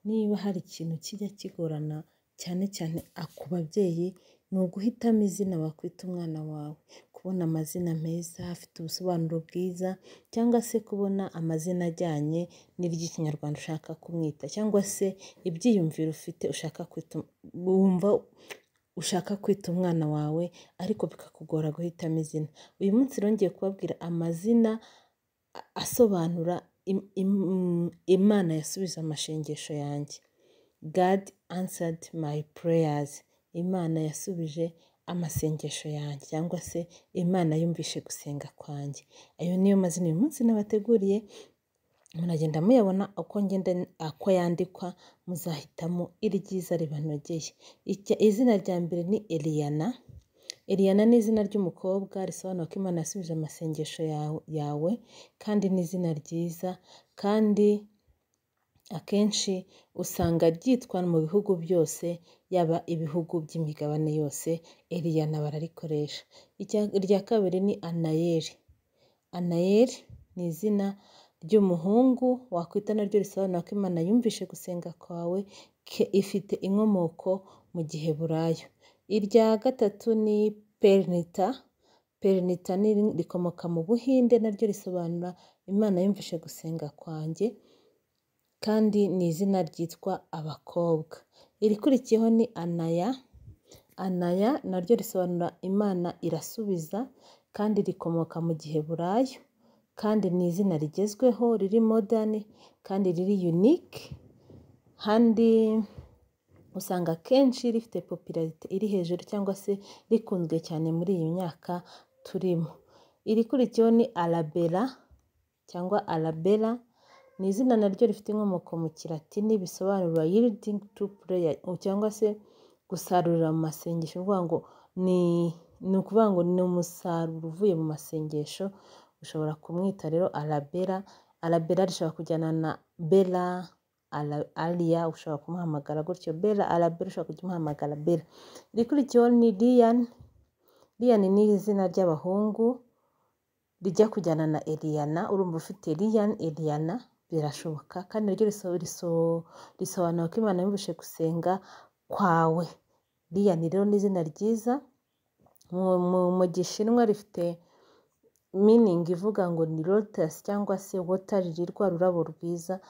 Niba hari ikintu kijya kigorana cyane cyane ku babyeyi, ni uguhitamo izina wakwita umwana wawe, kubona amazina meza afite ubusobanuro bwiza, cyangwa se kubona amazina ajyanye n'iry'Ikinyarwanda ushaka kumwita, cyangwa se ibyiyumviro ufite ushaka kwita, wumva ushaka kwita umwana wawe ariko bikakugora guhitamo izina. Uyu munsi rero ngiye kubabwira amazina asobanura Imana yasubije amashengesho yanjye. God answered my prayers. Imana yasubije amasengesho yanjye, cyangwa se Imana yumvishe gusenga kwanjye. Ayo niyo mazina uyu munsi nabateguriye, muragenda muyabona uko ngenda uko yandikwa, muzahitamo iryiza ribanogeye. Izina rya mbere ni Eliana. Eliana ni izina ry'umukobwa risobanura ko Imana yasubije amasengesho yawe, kandi ni izina ryiza, kandi akenshi usanga ryitwa mu bihugu byose, yaba ibihugu by'imigabane yose, Eliana bararikoresha. Irya kabiri ni Anayeli. Anayeli ni izina ry'umuhungu wakwita, naryo risobanura ko Imana yumvishe gusenga kwawe, ifite inkomoko mu Giheburayo. Irya gatatu ni Perinita. Perinita rikomoka mu Buhinde, naryo risobanura Imana yumvishe gusenga kwanjye, kandi ni izina ryitwa abakobwa. Irikurikiyeho ni Anaya. Anaya naryo risobanura Imana irasubiza, kandi rikomoka mu Giheburayo, kandi ni izina rigezweho, riri modern kandi riri unique, kandi usanga akenshi rifite popularité iri hejuru, cyangwa se rikunzwe cyane muri iyi myaka turimo. Irikurikiyeho ni Arabella cyangwa Arabella, ni izina naryo rifite inkomoko mu Kilatini, bisobanura yielding to prayer, cyangwa se gusarurira mu masengesho. Ni ukuvuga ngo ni umusaruro uvuye mu masengesho. Ushobora kumwita rero Arabella. Arabella rishobora kujyana na Bella, Alia, ushobora kumuhamagara gutyo Bella, Arabella, ushobora kujya umuhamagara Bella. Irikurikiyeho ni Lian. Lian ni izina ry'abahungu rijya kujyana na Eliana. Urumva ufite Lian, Eliana birashoboka, kandi naryo risobanura ko Imana yumvishe gusenga kwawe. Lian rero ni izina ryiza. Mu Gishinwa rifite meaning ivuga ngo ni lotus cyangwa se water lily, rwa rurabo rwiza.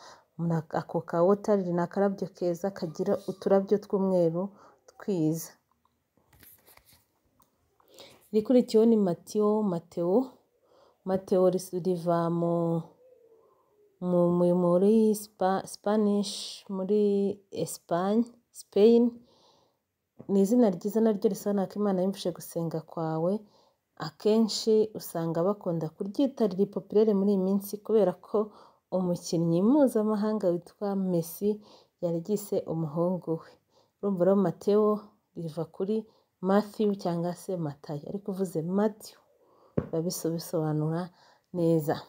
Ako ka water lily ni akarabyo keza kagira uturabyo tw'umweru twiza. Irikurikiyeho ni Matiyo, Mateo. Mateo riva muri Spanish, muri Espagne, Spain. Ni izina ryiza naryo risobanura ko Imana yumvishe gusenga kwawe. Akenshi usanga bakunda kuryita, riri populaire muri iyi minsi kubera ko umukinnyi mpuzamahanga witwa Messi yaryise umuhungu we. Urumva rero Mateo riva kuri Matthew cyangwa se Matayo, ariko uvuze Matthew biba bisobanura neza.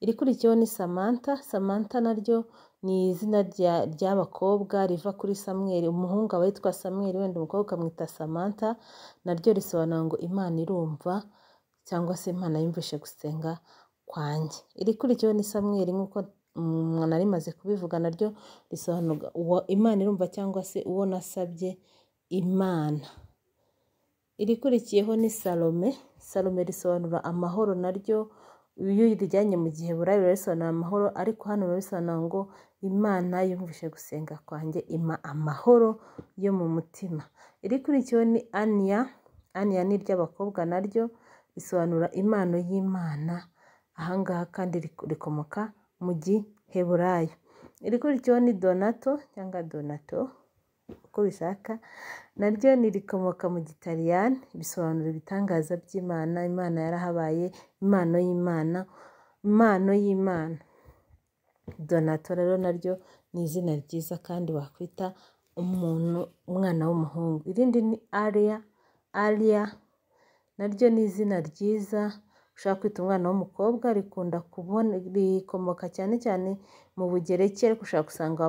Irikurikiyeho ni Samantha. Samantha naryo ni izina ry'abakobwa riva kuri Samweli. Umuhungu aba yitwa Samweli, wenda umukobwa ukamwita Samantha. Naryo risobanura ngo Imana irumva, cyangwa se Imana yumvishe gusenga kwanjye. Irikurikiyeho ni Samweli, nk'uko nari maze kubivuga, naryo risobanura uwo Imana irumva, cyangwa se uwo nasabye Imana. Irikurikiyeho ni Salome. Salome risobanura amahoro, naryo iyo urijyanye mu Giheburayo biba risobanura amahoro, ariko hano biba bisobanura ngo Imana yumvishe gusenga kwanjye, impa amahoro yo mu mutima. Irikurikiyeho ni Aniya. Aniya ni iry'abakobwa, naryo risobanura impano y'Imana, ahangaha kandi rikomoka mu Giheburayo. Irikurikiyeho ni Donato cyangwa Donato, uko bishaka, naryo ni rikomoka mu Gitaliyani, bisobanura ibitangaza by'Imana, Imana yarahabaye, impano y'Imana, impano y'Imana. Donato rero naryo ni izina ryiza kandi wakwita umuntu, umwana w'umuhungu. Irindi ni Alia. Alia naryo ni izina ryiza ushobora kwita umwana w'umukobwa, rikunda kubona, rikomoka cyane cyane mu Bugereki, ariko ushobora gusanga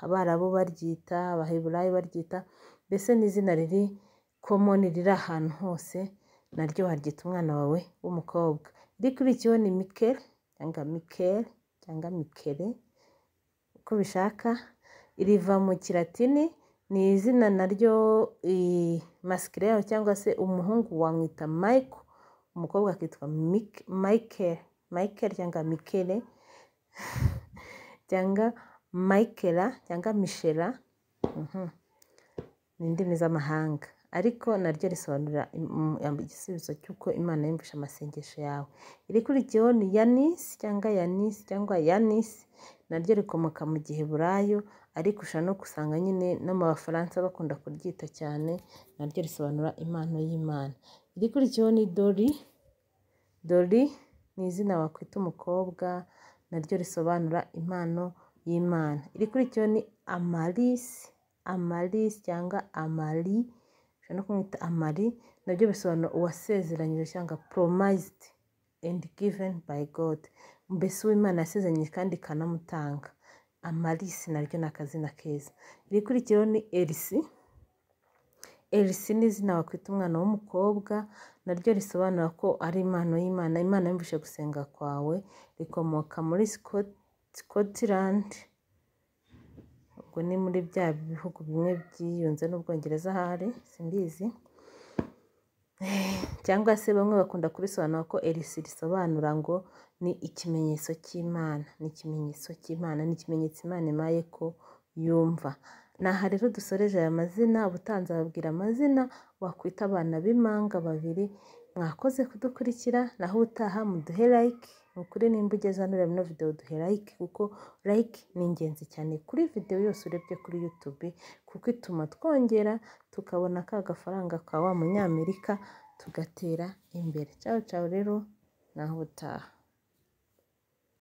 Abarabu baryita, Abaheburayo baryita, mbese ni izina riri common, riri ahantu hose, naryo waryita umwana wawe w'umukobwa. Irikurikiyeho ni Mikel cyangwa Mikel cyangwa Mikele, uko ubishaka. Riva mu Kilatini, ni izina naryo masculin yaho cyangwa se umuhungu wamwita Michael, umukobwa akitwa Michael, Michael cyangwa Michele cyangwa Michaela cyangwa Michela, ni indimi z'amahanga, ariko naryo risobanura igisubizo cy'uko Imana yumvishe amasengesho yawe. Irikurikiyeho ni Yanisi cyangwa Yanisi cyangwa Yanisi, naryo rikomoka mu Giheburayo, ariko ushobora no gusanga nyine no mu Bafaransa bakunda kuryita cyane, naryo risobanura impano y'Imana. Irikurikiyeho ni Dori, Dori ni izina wakwita umukobwa, naryo risobanura impano y'Imana. Irikurikiyeho ni Amarisi, Amarisi cyangwa Amari, ushobora no kumwita Amari, nabyo bisobanura uwasezeranyije cyangwa promised and given by God, mbese uwo Imana yasezeranyije kandi ikanamutanga. Amarisi naryo ni akazina keza. Irikurikiyeho ni Elisi, Elisi ni izina wakwita umwana w'umukobwa, naryo risobanura ko ari impano y'Imana, Imana yumvise gusenga kwawe, rikomoka muri Scotland, ubwo ni muri bya bihugu bimwe byiyunze n'Ubwongereza ahari, simbizi, cyangwa se bamwe bakunda kurisobanura ko Elisi risobanura ngo ni ikimenyetso cy'Imana, ni ikimenyetso cy'Imana, ni ikimenyetso Imana impaye ko yumva. Ni aha rero dusoreje aya mazina, ubutaha nzababwira amazina wakwita abana b'impanga babiri. Mwakoze kudukurikira, naho ubutaha muduhe like, ni ukuri nimba ugeze hano ureba ino video duhe like, kuko like ni ingenzi cyane kuri video yose urebye kuri YouTube, kuko ituma twongera tukabona ka gafaranga ka wa munyamerika tugatera imbere. Ciao ciao rero, naho ubutaha.